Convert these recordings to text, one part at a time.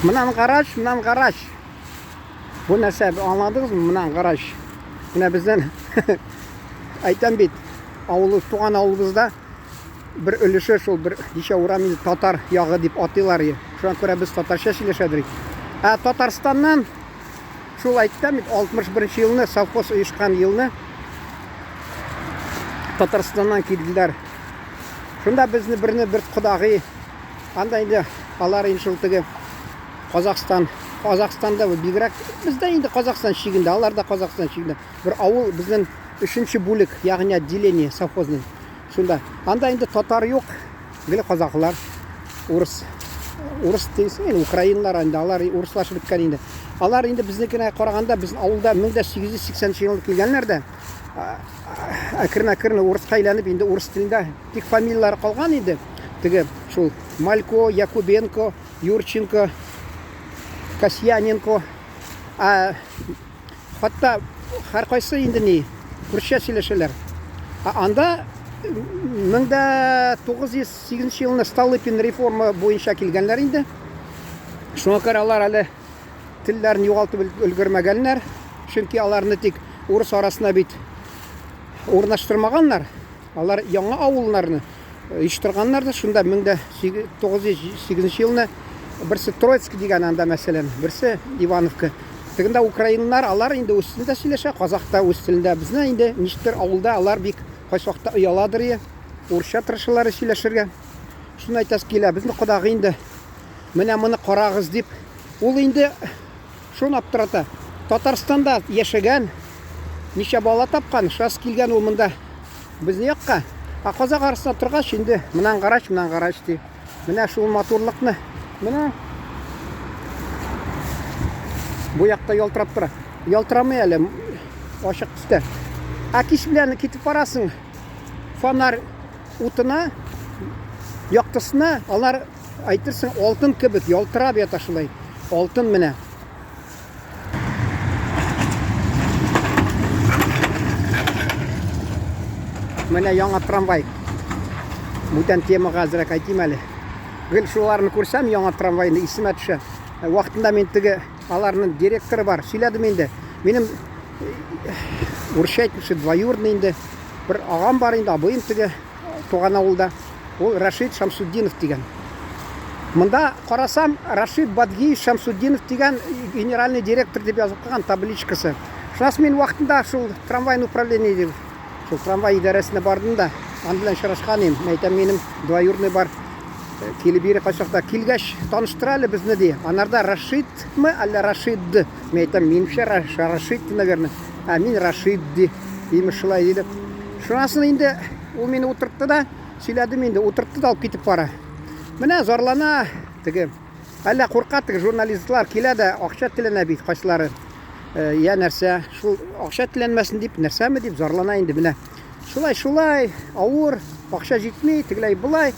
Моннан гараж, моннан гараж. Бу нәрсә, аңладыгызмы? Моннан гараж. Менә бездән әйтәм бит, авылы, туган авылыбызда бер өлеше шул бер ничә урам инде татар ягы дип атыйлар. Шуңа күрә без татарча сөйләшәдер. Ә Татарстаннан шул әйтәм бит, 61 елны совхоз оешкан елны Татарстаннан килделәр. Шунда безне берне бер кодагый анда инде алар инде шул теге Казахстан, Казахстанда бигрәк бездә инде Казахстан чигендә, алар да Казахстан чигендә. Бер авыл безнең өченче бүлек, ягъни отделение совхозный. Шунда. Анда инде татар юк, гел казахлар, урыс. Урыс дисең инде, украиннар инде, алар урыслашып беткән инде. Алар инде безнекенә караганда безнең авылда 1880 елда килгәннәр дә, әкрен-әкрен урыска әйләнеп, инде урыс телендә тик фамилияләре калган инде. Теге шул Малько, Якубенко, Юрченко, Касьяненко. Ә хатта һәркайсы инде ни, урысча сөйләшәләр. Ә анда 1908 елны Столыпин реформа буенча килгәннәр инде. Шуңа күрә алар әле телләрен югалтып өлгермәгәннәр. Чөнки аларны тик урыс арасына бит урнаштырмаганнар. Алар яңа авылларны оештырганнар да, шунда 1908 елны берсе Троицк дигән анда мәсәлән, берсе Ивановка. Тегендә украиннар, алар инде үз телендә сөйләшә, казах та үз телендә. Безне инде ничектер авылда алар бик кайсы вакытта ояладыр ие, урысча тырышалар сөйләшергә. Шуны әйтәсе килә, безне кодагый инде менә моны карагыз дип, ул инде шуны аптырата. Татарстанда яшәгән, ничә бала тапкан, шас килгән ул монда безнең якка. Ә казак арасында торгач, инде монан карач, монан карач ди. Менә шул матурлыкны. Менә бу якта ялтырап тора. Ялтырамый әле, ачык төстә. Ә кич белән китеп барасың, фонарь утына, яктысына, алар әйтерсең алтын кебек ялтырап ята шулай. Алтын менә. Менә яңа трамвай. Бүтән темага әзрәк әйтим әле. Гел шуларны күрсәм, яңа трамвайны исемә төшә. Вакытында мин теге аларның директоры бар, сөйләдем инде. Минем урысча әйтмешли двоюродный инде бер агам бар инде, абыем теге туган авылда. Ул Рашид Шамсутдинов дигән. Монда карасам, Рашид Бадгиев Шамсутдинов дигән генеральный директор дип язып куйган табличкасы. Шуннан соң мин вакытында шул трамвайный управление дип, шул трамвай идарәсенә бардым да, аның белән очрашкан идем. Мин әйтәм, минем двоюродный бар. Килеп йөри кайчакта. Килгәч, таныштыра әле безне ди. Анарда Рашидмы, әллә Рашид? Мин әйтәм, минемчә Рашид, наверное. Ә мин Рашид ди. Имеш шулай диде. Шуннан соң инде ул мине утыртты да, сөйләдем инде, утыртты да алып китеп бара. Менә зарлана теге. Әллә курка теге журналистлар килә дә акча теләнә бит кайсылары. Э, я нәрсә, шул акча теләнмәсен дип, нәрсәме дип зарлана инде менә. Шулай, шулай, авыр, акча җитми, тегеләй болай.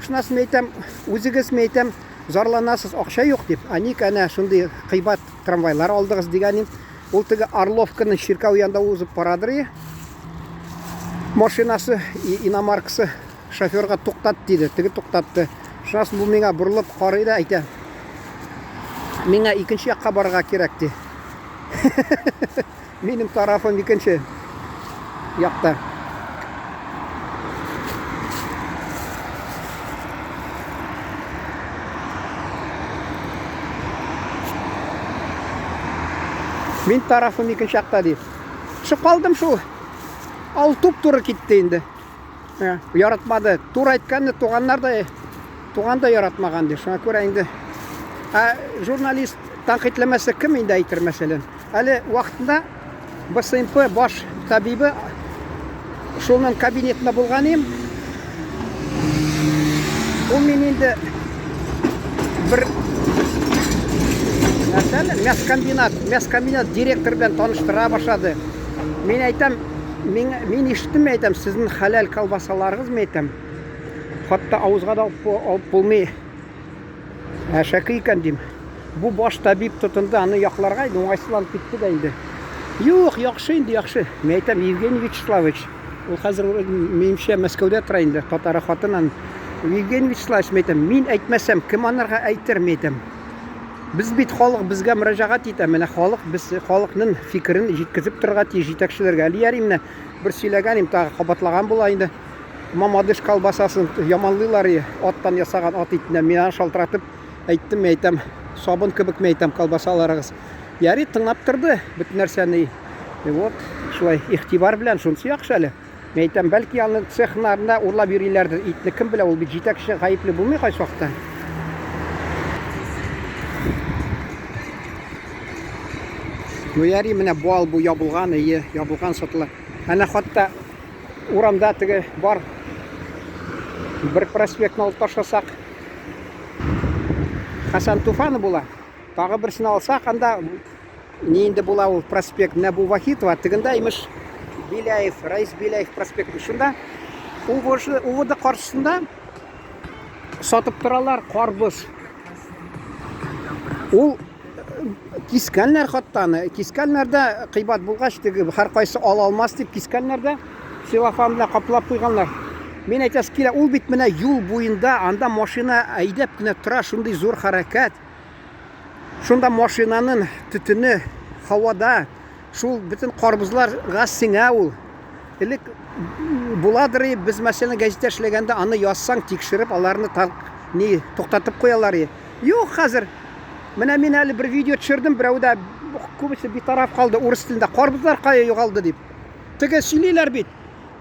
Шуннан соң әйтәм, үзегез мин әйтәм, зарланасыз, акча юк дип. Ә ник әнә шундый кыйбат трамвайлар алдыгыз дигән идем. Ул теге Орловканың чиркәү янында узып барадыр и. Машинасы, иномаркасы шоферга туктат диде. Теге туктатты. Шуннан соң бу миңа борылып карый да әйтә. Миңа икенче якка барырга кирәк ди. Минем тарафым икенче якта. Мин тарафым икенче якта ди. Төшеп калдым шул. Ал туп-туры китте инде. Яратмады. Тур әйткәнне туганнар да туган да яратмаган ди. Шуңа күрә инде ә журналист тәнкыйтьләмәсә кем инде әйтер мәсәлән. Әле вакытында БСМП баш табибы шуның кабинетында булган идем. Ул мин инде бер нәрсәне, мяскомбинат, мяскомбинат директор белән таныштыра башлады. Мин әйтәм, мин, мин ишеттем, әйтәм, сезнең хәләл колбасаларыгыз, мин әйтәм. Хатта авызга да алып, алып булмый. Әшәке икән дим. Бу баш табиб тотынды аны якларга инде, уңайсызланып китте дә инде. Юк, яхшы инде, яхшы. Мин әйтәм, Евгений Вячеславович, ул хәзер минемчә Мәскәүдә тора инде, татары хатын ан. Евгений Вячеславович, мин әйтәм, мин әйтмәсәм, кем анарга әйтер, мин әйтәм. Без бит халык безгә мөрәҗәгать итә. Менә халык без халыкның фикерен җиткезеп торырга тиеш җитәкчеләргә. Әле ярый менә бер сөйләгән идем, тагы кабатлаган була инде. Мамадыш колбасасын яманлыйлар и, аттан ясаган ат итеннән. Мин аны шалтыратып әйттем, мин әйтәм, сабын кебек мин әйтәм колбасаларыгыз. Ярый тыңлап торды бөтен нәрсәне. И вот шулай игътибар белән, шунысы яхшы әле. Мин әйтәм, бәлки аны цехларында урлап йөриләрдер, итне кем белә, ул бит җитәкче гаепле булмый кайсы вакытта. Ну яри, менә бал бу ябылган, ие, ябылган сатыла. Әнә хатта урамда теге бар бер проспектны алып ташласак, Хәсән Туфаны була. Тагы берсен алсак, анда Ни инде була ул проспект? Менә бу Вахитова, тегендә имеш Беляев, Раис Беляев проспекты. Шунда УВД, УВД каршысында сатып торалар карбыз. Ул кискәннәр хатта аны. Кискәннәр дә кыйбат булгач, теге һәркайсы ала алмас дип кискәннәр дә целлофан белән каплап куйганнар. Мин әйтәсе килә, ул бит менә юл буенда, анда машина әйдәп кенә тора, шундый зур хәрәкәт. Шунда машинанын төтене һавада, шул бөтен карбызларга сеңә ул. Элек буладыр, без мәсәлән гәзиттә эшләгәндә аны язсаң, тикшереп аларны так, ни туктатып куялар. Юк, хәзер менә мин әле бер видео төшердем, берәү дә күбесе битараф калды урыс телендә. Карбызлар кая югалды дип. Теге сөйлиләр бит.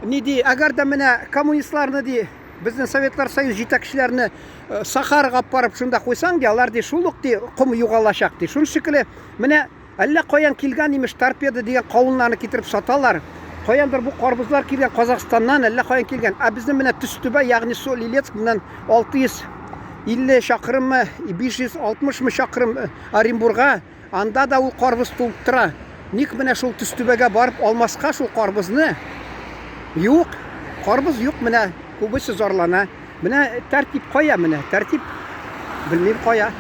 Ни ди, әгәр дә менә коммунистларны ди, Безнең Советлар Союз җитәкчеләрне э, Сахарага алып барып шунда куйсаң, ди, алар ди шул ук ди ком югалачак ди. Шуның шикелле менә әллә каян килгән имеш торпеда дигән кавыннарны китереп саталар. Каяндыр бу карбызлар килгән Казахстаннан, әллә каян килгән. Ә безнең менә Төстүбә, ягъни Соль-Илецк моннан 650 чакрыммы, 560 мы чакрым э, Оренбурга Анда да ул карбыз тулып тора. Ник менә шул Төстүбәгә барып алмаска шул карбызны? Юк, карбыз юк менә, күбесе зарлана. Менә тәртип кая менә? Тәртип белмим кая.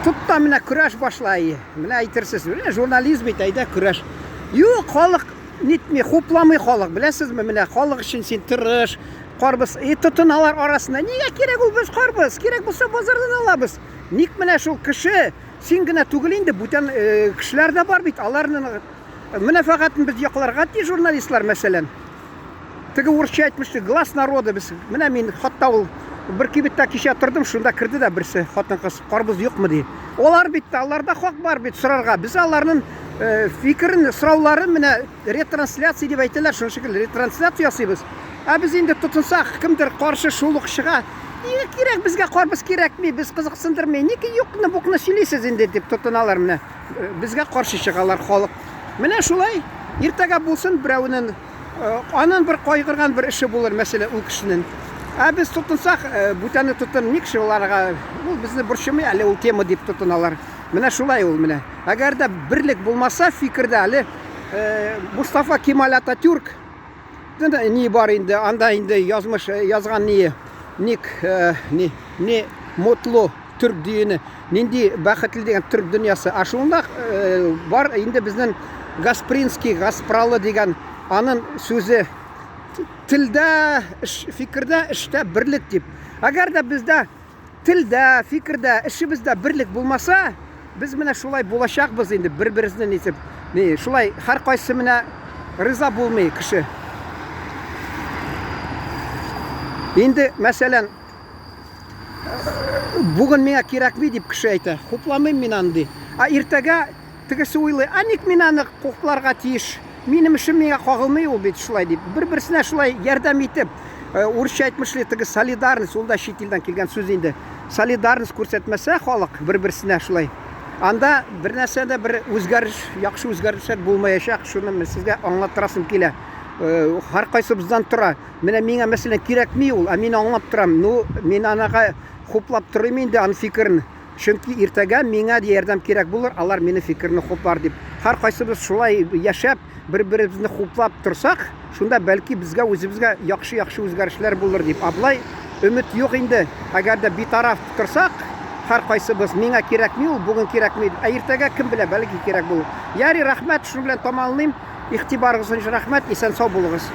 Тот та менә көрәш башла. Менә әйтерсез, менә журналист бит, әйдә көрәш. Юк, халык нитми, хупламый халык, беләсезме? Менә халык өчен син тырыш, карбыз и тотыналар арасында. Нигә кирәк ул без карбыз? Кирәк булса базардан алабыз. Ник менә шул кеше, син генә түгел инде, бүтән э, кешеләр дә бар бит, аларның э, мәнфәгатен без якларга тиеш журналистлар, мәсәлән. Теге урысча әйтмешли, глаз народа без. Менә мин хатта ул бер кибеттә кичә тордым, шунда керде дә берсе, хатын-кыз, карбыз юкмы ди. Алар бит, аларда хак бар бит сорарга. Без аларның э, фикерен, сорауларын менә ретрансляция дип әйтәләр, шуның шикелле ретрансляция ясыйбыз. Ә без инде тотынсак, кемдер каршы шул ук чыга. Нигә кирәк безгә карбыз кирәкми, без кызыксындырмый. Нигә юкны букны сөйлисез инде дип тотыналар менә. Э, безгә каршы чыгалар халык. Менә шулай иртәгә булсын берәүнең э, анын бер кайгырган бер эше булыр, мәсәлән, ул кешенең. Ә без тотынсак, э, бүтәне тотын, ник шуларга, ул безне борчымый әле ул тема дип тотыналар. Менә шулай ул менә. Әгәр дә берлек булмаса фикердә әле Мустафа Кемаль Ататюрк ни бар инде, анда инде язмыш э, язган ни, ник э, ни, ни мутлу түрк дүйені, нинди бәхетле дигән түрк дөньясы. А шунда э, бар инде безнең Гаспринский, Гаспралы дигән анын сүзе телдә, фикердә, эштә берлек дип. Әгәр дә бездә Телдә, фикердә, эшебездә берлек булмаса, без менә шулай булачакбыз инде, бер-беребезне нитеп, ни, шулай һәркайсы менә риза булмый кеше. Инде, мәсәлән, бүген миңа кирәкми дип кеше әйтә, хупламыйм мин аны ди. Ә иртәгә Тегесе уйлый, ә ник мин аны хупларга тиеш? Минем эшем миңа кагылмый ул бит шулай дип. Бер-берсенә шулай ярдәм итеп, э, урысча әйтмешли теге солидарность, ул да чит илдән килгән сүз инде. Солидарность күрсәтмәсә халык бер-берсенә шулай. Анда бер нәрсә дә бер үзгәреш, яхшы үзгәрешләр булмаячак. Шуны мин сезгә аңлаттырасым килә. Э, һәркайсыбыздан тора. Менә миңа мәсәлән кирәкми ул, ә мин аңлап торам. Ну, мин анага хуплап торыйм инде аның фикерен. Чөнки иртәгә миңа ярдәм кирәк булыр, алар минем фикерне хуплар дип. Һәркайсыбыз шулай яшәп, бер-беребезне хуплап торсак, шунда бәлки безгә үзебезгә яхшы-яхшы үзгәрешләр булыр дип. Ә болай өмет юк инде. Әгәр дә битараф торсак, һәркайсыбыз миңа кирәкми ул, бүген кирәкми, ә иртәгә кем белә, бәлки кирәк булыр. Ярый, рәхмәт, шуның белән тәмамлыйм. Игътибарыгыз өчен рәхмәт, исән-сау булыгыз.